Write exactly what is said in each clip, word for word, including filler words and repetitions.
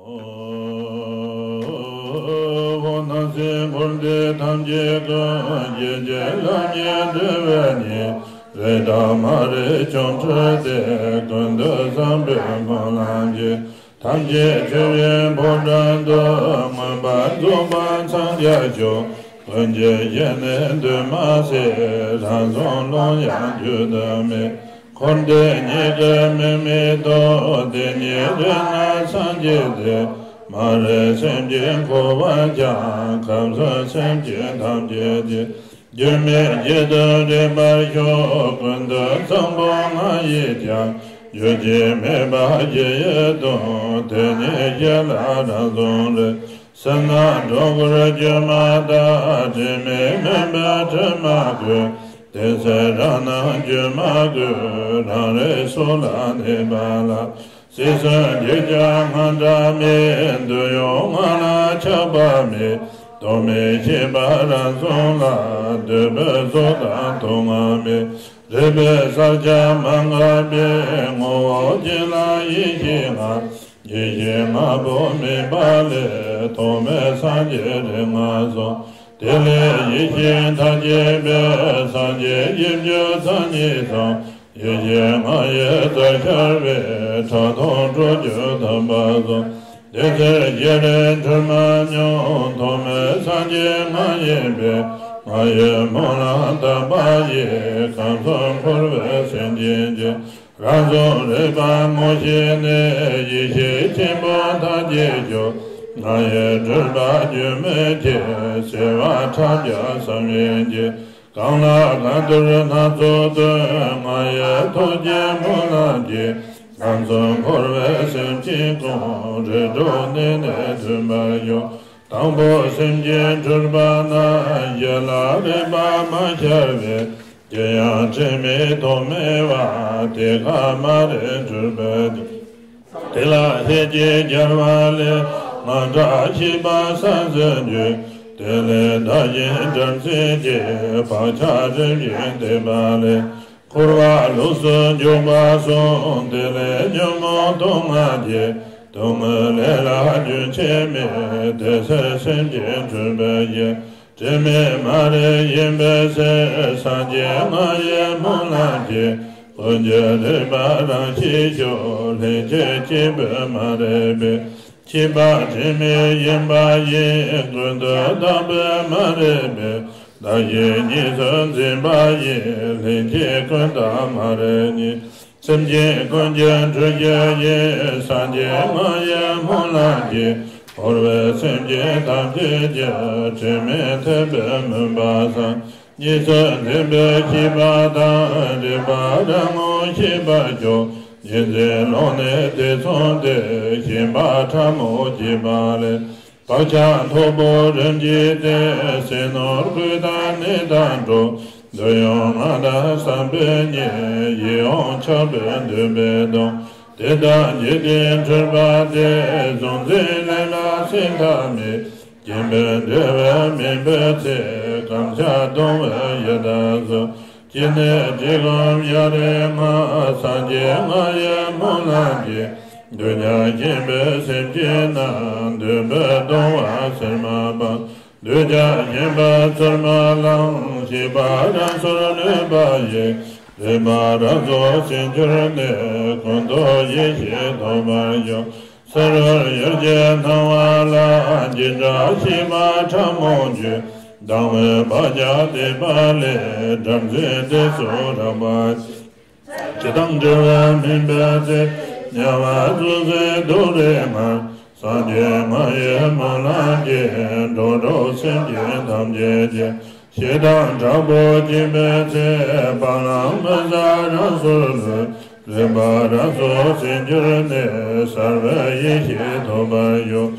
འོ། སྣང་སྲིད་འཁོར་འདས་ཐམས་ཅད་ཀུན། ཞི་བྱེད་ལྷ་ཉིད་སྒྲོལ་བའི་ཉིད། རེག་དང་མ་རེག་ཆོ་འཕྲུལ་ཏེ། ཀུན་ཏུ་བཟང་པོའི་སྨོན་ལམ་གྱིས། ཐམས་ཅད་ཆོས་དབྱིངས་ཕོ་བྲང་དུ། མངོན་པར་རྫོགས་པར་འཚང་རྒྱ་ཤོག་ཀུན་གྱི་ཞལ་ནས་འདུས་མ་བྱས། རང་གསུང་ཀློང་ཡངས་བརྗོད་དུ་མེད། འཁོར་འདས་གཉིས་ཀའི་དམིགས་མེད་རྟོགས། དེ་ཉིད་རིག་སྔགས་སངས་རྒྱས་ཏེ། མ་རིག་སེམས་ཀྱི་འཁོར་བ་ཀྱང་། ཁམས་གསུམ་སེམས་ཅན་ཐམས་ཅད་ཀྱི། རྒྱུད་སྨིན་བྱེད་དུ་རེག་པར་ཤོག་ཀུན་ཏུ་བཟང་པོ་ང་ཡིས་ཀྱང་། རྒྱུད་ཀྱི་དམིགས་པ་ཞི་ཡི་དོན། དེ་ཉིད་ཞི་ལ་རང་གསུང་རེག་སེར་སྣ་སྒྲོ་སྐུར་བཅོས་མ་དག་དྲི་མེད་མུན་པའི་དྲི་མ་གོས། དེ་ཚེ་རང་སྣང་བཅོས་མ་དགོས། རང་རིག་སོ་ལ་གནས་པ་ལ། སྲིད་གསུམ་འཇིགས་ཀྱང་དངངས་སྐྲག་མེད། འདོད་ཡོན་ལྔ་ལ་ཆགས་པ་མེད། རྟོག་མེད་ཤེས་པ་རང་གསུང་ལ། འདོད་པའི་ཚོགས་དང་ཐུན་མོང་མེད། རེག་པའི་བསགས་སྦྱང་མ་འགགས་པའི། ངོ་བོ་གཅིག་ལ་ཡེ་ཤེས་ལྔ། ཡེ་ཤེས་ལྔ་པོ་དམིགས་པ་ལས། ཐོགས་མེད་སངས་རྒྱས་རིགས་ལྔ་གསུངས། དེ་ལས་ཡེ་ཤེས་མཐའ་ཡས་པའི། སངས་རྒྱས་བཞི་བཅུ་རྩ་གཉིས་གསུངས། ཡེ་ཤེས་ལྔ་ཡི་རྩལ་ཤར་བའི། ཁྲག་འཐུང་སྤྲུལ་བསྒྱུར་ཐོབ་པ་གསུངས། དེ་ཚེ་བཞི་རིམ་འཁྲུལ་མ་མྱོང་། ཐོགས་མེད་སངས་རྒྱས་ལྔ་ཡིན་པས། ལྔ་ཡི་སྨོན་ལམ་དམ་པ་ཡིས། ཁམས་གསུམ་འཁོར་བའི་སེམས་ཅན་ཀྱི། རང་གཟུགས་རིག་པ་ངོ་ཤེས་ནས། ཡེ་ཤེས་ཆེན་པོ་མཐའ་ཡས་ཤོག་ལྔ་ཡི་སྤྲུལ་པ་རྒྱུད་སྨིན་གྱིས། སེལ་བ་ཕྲག་བརྒྱ་བསམ་ཡས་ཀྱིས། གང་ལ་གང་འདུལ་སྣ་ཚོགས་སྟོན། ལྔ་ཡི་ཐུགས་ཀྱི་སྨོན་ལམ་གྱིས། ཁམས་གསུམ་འཁོར་བའི་སེམས་ཅན་ཀུན། རིགས་དྲུག་གནས་ནས་ཐོན་པར་ཤོག་དང་པོ་སེམས་ཅན་འཁྲུལ་པ་ན། ཞི་ལ་རེག་པ་མ་ཤར་བས། ཅི་ཡང་དྲན་མེད་ཐོགས་མེད་པ། དེ་ཁ་མ་རེག་འཁྲུལ་པའི་གཏིང་། དེ་ལ་ལྷན་ཅིག་སྦྱར་བ་ལས། དངངས་སྐྲག་ཤེས་པ་སངས་སུ་འགྱུར། དེ་ལས་བདག་གཞན་བྲམ་ཟེ་གྱི། བག་ཆགས་རིམ་བཞིན་འདས་པ་ལས། འཁོར་བ་ལུགས་སུ་འཇུག་པ་གསུམ། དེ་ལས་ཉོན་མོངས་སྡུག་བསྔལ་གྱི། སྡུག་བསྔལ་ལས་ལ་རྒྱུན་ཆད་མེད། དེ་ཚེ་སེམས་ཅན་འཁྲུལ་པའི་གཞི། དྲི་མས་མ་རེག་གཡེངས་པའི་ཚེ། སངས་རྒྱས་ལྔ་ཡི་སྨོན་ལམ་གྱིས། ཀུན་གྱི་རེག་པ་རང་ཞི་ཤོག་ལྷན་སྐྱེས་སྐྱེས་བུ་མ་རེག་པའི། ཤེས་པ་དྲི་མས་གཡེངས་པ་ཡིས། ཀུན་ཏུ་བརྟགས་པས་མ་རེག་པའི། བདག་གཞན་གཉིས་སུ་འཛིན་པ་ཡིས། ལྷན་སྐྱེས་ཀུན་བརྟགས་མ་རེག་གཉིས། སེམས་ཅན་ཀུན་གྱི་འཁྲུལ་རྒྱུ་ཡིན། སངས་རྒྱས་ལྔ་ཡི་སྨོན་ལམ་གྱིས། འཁོར་བའི་སེམས་ཅན་ཐམས་ཅད་ཀྱི། དྲི་མས་ཐེབས་པའི་མུན་པ་སངས། གཉིས་སུ་འཛིན་པའི་ཤེས་པ་དང་། རེག་པ་རང་ངོ་ཤེས་པར་ཤོག་གཉིས་འཛིན་ལོག་ནས་ཐེ་ཚོམ་སྟེ། ཞེན་པ་ཕྲ་མོ་སྐྱེས་པ་ལས། བག་ཆགས་མཐོ་པོ་རིམ་གྱིས་སྟེ། ཟས་ནོར་གོས་དང་གནས་དང་གྲོགས། འདོད་ཡོན་ལྔ་དང་བསམ་པའི་གཉེན། ཡིད་འོང་ཆགས་པས་འདོད་པའི་དོན། དེ་དག་འཇིག་རྟེན་འཁྲུལ་པ་སྟེ། གཟུང་འཛིན་ལས་ལ་སེམས་ཐག་མེད། སྐྱེ་འཕེལ་འབྲེལ་བའི་མུན་པའི་ཚེ། རྐྱེན་ཆགས་གདུང་བའི་ཡི་དྭགས་གསུམ། སྐྱེ་གནས་འགྲིག་གམ་ཡ་རབས་ལྔ། སངས་རྒྱས་ལྔ་ཡི་སྨོན་ལམ་གྱིས། འདོད་ཆགས་ཞེན་པའི་སེམས་ཅན་རྣམས། འདོད་པའི་གདུང་བ་ཟེར་མ་སྤངས། འདོད་ཆགས་ཞེན་པའི་ཚུལ་མ་བླངས། ཤེས་པ་རང་སོར་ལུས་པ་ཡིས། རེག་པ་རང་སོར་ཟིན་གྱུར་ནས། ཀུན་རྟོག་ཡེ་ཤེས་ཐོབ་པར་ཤོག་ཚུ་རོལ་ཡུལ་གྱི་སྣང་བ་ལ། འཇིགས་སྐྲག་ཤེས་པ་ཕྲ་མོ་འགྱུར། སྡང་བའི་བག་ཆགས་འདུས་པ་ལས། བྲམ་ཟེ་འདི་ཚུ་རགས་པ་ཆེ། ཇི་ལྟར་འབྲེལ་བའི་མུན་པའི་ཚེ། དམྱལ་བ་རྫོགས་སའི་རྡོ་རིང་ངར། སངས་རྒྱས་ལྔ་ཡི་སྨོན་ལམ་གྱིས། འགྲོ་དྲུག་སེམས་ཅན་ཐམས་ཅད་ཀྱི། ཞེ་སྡང་དྲག་པོ་སྐྱེས་པའི་ཚེ། སྤང་བླང་མུན་བྱ་རང་སོར་ལུས། རེག་པ་རང་སོར་ཟིན་གྱུར་ནས། གསལ་བའི་ཡེ་ཤེས་ཐོབ་པར་ཤོག་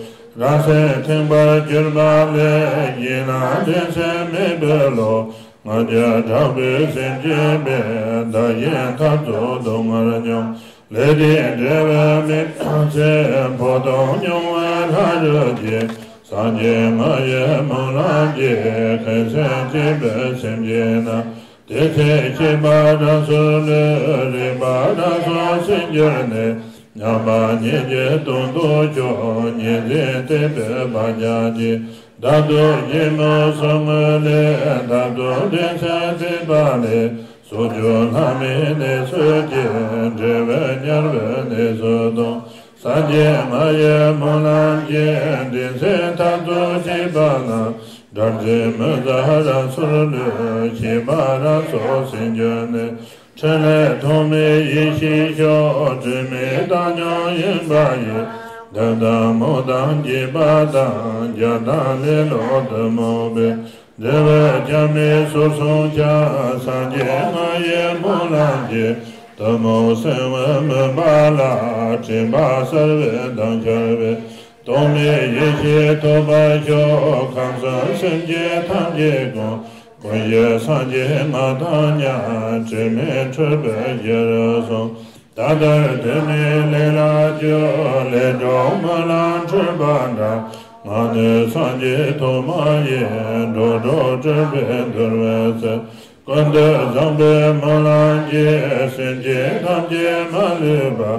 རང་སེམས་ཐིམ་པར་གྱུར་པ་ལས། གཞན་ལ་འགྲན་སེམས་མེད་པའི་བློ། ང་རྒྱལ་དྲག་པོས་སེམས་ཅན་པའི། བདག་གཞན་འཐབ་རྩོད་སྡུག་བསྔལ་མྱོང་། ལས་དེས་འབྲེལ་བའི་མི་ཚེ། འཕོ་ལྟུང་མྱོང་བའི་ལྷ་རུ་སྐྱེ། སངས་རྒྱས་ལྔ་ཡི་སྨོན་ལམ་གྱིས། མཁན་སེམས་བསྐྱེད་པའི་སེམས་ཅན་རྣམས། དེ་ཚེ་ཤེས་པ་རང་སོར་ལུས། རེག་པ་རང་སོར་ཟིན་གྱུར་ནས། ཉམས་པ་ཉིད་ཀྱི་དོན་དུ་ཤོག་ཉིན་མཚན་དེ་བས་བག་ཆགས་ཀྱིས། བདག་ཏུ་ཡིད་མོས་སོགས་དངོས་ལས། བདག་ཏུ་དྲན་ཚད་བརྟས་པ་ལས། སོགས་རྒྱུ་ལྷག་མེད་གནས་ཚུལ་གྱིས། འབྲས་བུ་དམྱལ་བའི་གནས་སུ་ལྟུང་། སངས་རྒྱས་ང་ཡི་སྨོན་ལམ་གྱིས། དེ་ཚེ་མཐར་ཐུག་ཤེས་པ་ན། དགྲར་འཛིན་མི་བཟད་རང་སོར་ལུས། ཤེས་པ་རང་སོར་ཟིན་གྱུར་ནས། ཕྲིན་ལས་ཐོགས་མེད་ཡེ་ཤེས་ཤོག་དྲི་མེད་བཏང་སྙོམས་ཡིན་པ་ཡི། འདོད་དང་སྨོན་དང་དགྱེས་པ་དང་། རྒྱལ་དང་ལེ་ལོ་གཏི་མུག་པའི། འབྲས་བུ་ཁྱབ་མེད་ཟོར་གསུམ་ཆར། སངས་རྒྱས་ང་ཡི་སྨོན་ལམ་གྱིས། གཏི་མུག་སེལ་བའི་མུན་པ་ལ། དྲན་པ་གསལ་བའི་མདངས་འཆར་བའི། རྟོག་མེད་ཡེ་ཤེས་ཐོབ་པར་ཤོག་ཁམས་གསུམ་སེམས་ཅན་ཐམས་ཅད་ཀུན། ཀུན་གཞི་སངས་རྒྱས་ང་དང་མཉམ། དྲི་མེད་འཁྲུལ་པའི་ཞི་རུ་སོང་། ད་ལྟར་དུས་ནས་ལས་ལ་སྤྱོད། ལས་གྲོགས་སྨོན་ལམ་འཁྲུལ་པ་འདྲ། ང་ནི་སངས་རྒྱས་ཐོག་མ་ཡིན། འགྲོ་དྲུག་སྒྲིབ་པའི་འདུལ་བའི་ཚུལ། ཀུན་ཏུ་བཟང་པོའི་སྨོན་ལམ་གྱིས། སེམས་ཅན་ཐམས་ཅད་མ་ལུས་པ།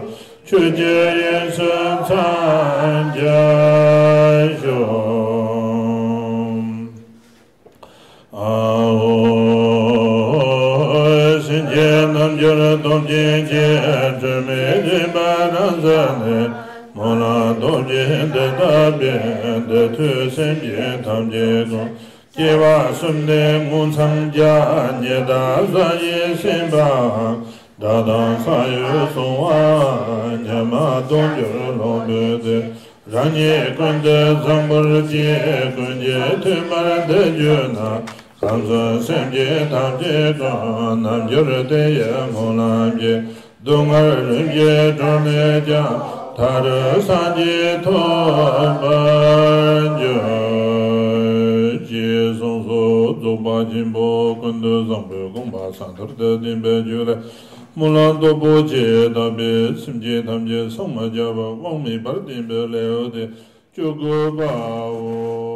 ཆོས་ཀྱི་དབྱིངས་སུ་མཚན་བརྒྱར་ཤོག་ཨ་ཧོ། སེམས་ཅན་རྣལ་འབྱོར་སྟོབས་ཆེན་གྱིས། སྒྲོན་མེ་སྦྱིན་པ་རང་མཛད་ནས། སྨོན་ལམ་སྟོབས་ཆེན་འདི་བཏབ་པས། འདི་ཐོས་སེམས་ཅན་ཐམས་ཅད་ཀུན། སྐྱེ་བ་གསུམ་ནས་དངོས་མཚམས་བརྒྱ། ཉི་ཟླ་གཟའ་ཡིས་ཟིན་པའམ། དགྲ་དང་ས་གཡོས་སྲུང་བ། ཉ་མ་གདོང་གྱུར་ལྷུང་བུས་ཏེ། རང་ཉིད་ཀུན་ཏུ་བཟང་པོར་བསྐྱེད། ཀུན་གྱིས་ཐོས་པར་འདི་བརྗོད་ན། ཁམས་གསུམ་སེམས་ཅན་ཐམས་ཅད་ཀུན། རྣལ་འབྱོར་དེ་ཡི་སྨོན་ལམ་གྱིས། སྡུག་བསྔལ་རིམ་གྱིས་གྲོལ་ནས་ཀྱང་། མཐའ་རུ་སངས་རྒྱས་ཐོབ་པར་འགྱུར། ཞེས་གསུངས་སོ། རྫོགས་པ་ཆེན་པོ་ཀུན་ཏུ་བཟང་པོའི་དགོངས་པ་ཟབ་མཐར་ཐུག་བསྟན་པའི་རྒྱུད་ལས། སྨོན་ལམ་སྟོབས་པོ་ཆེ་བཏབ་པས། སེམས་ཅན་ཐམས་ཅད་ཟག་མི་རྒྱག་པ་དབང་མེད་པར་བསྟན་པའི་ལེའུ་སྟེ་བཅུ་དགུ་པའོ།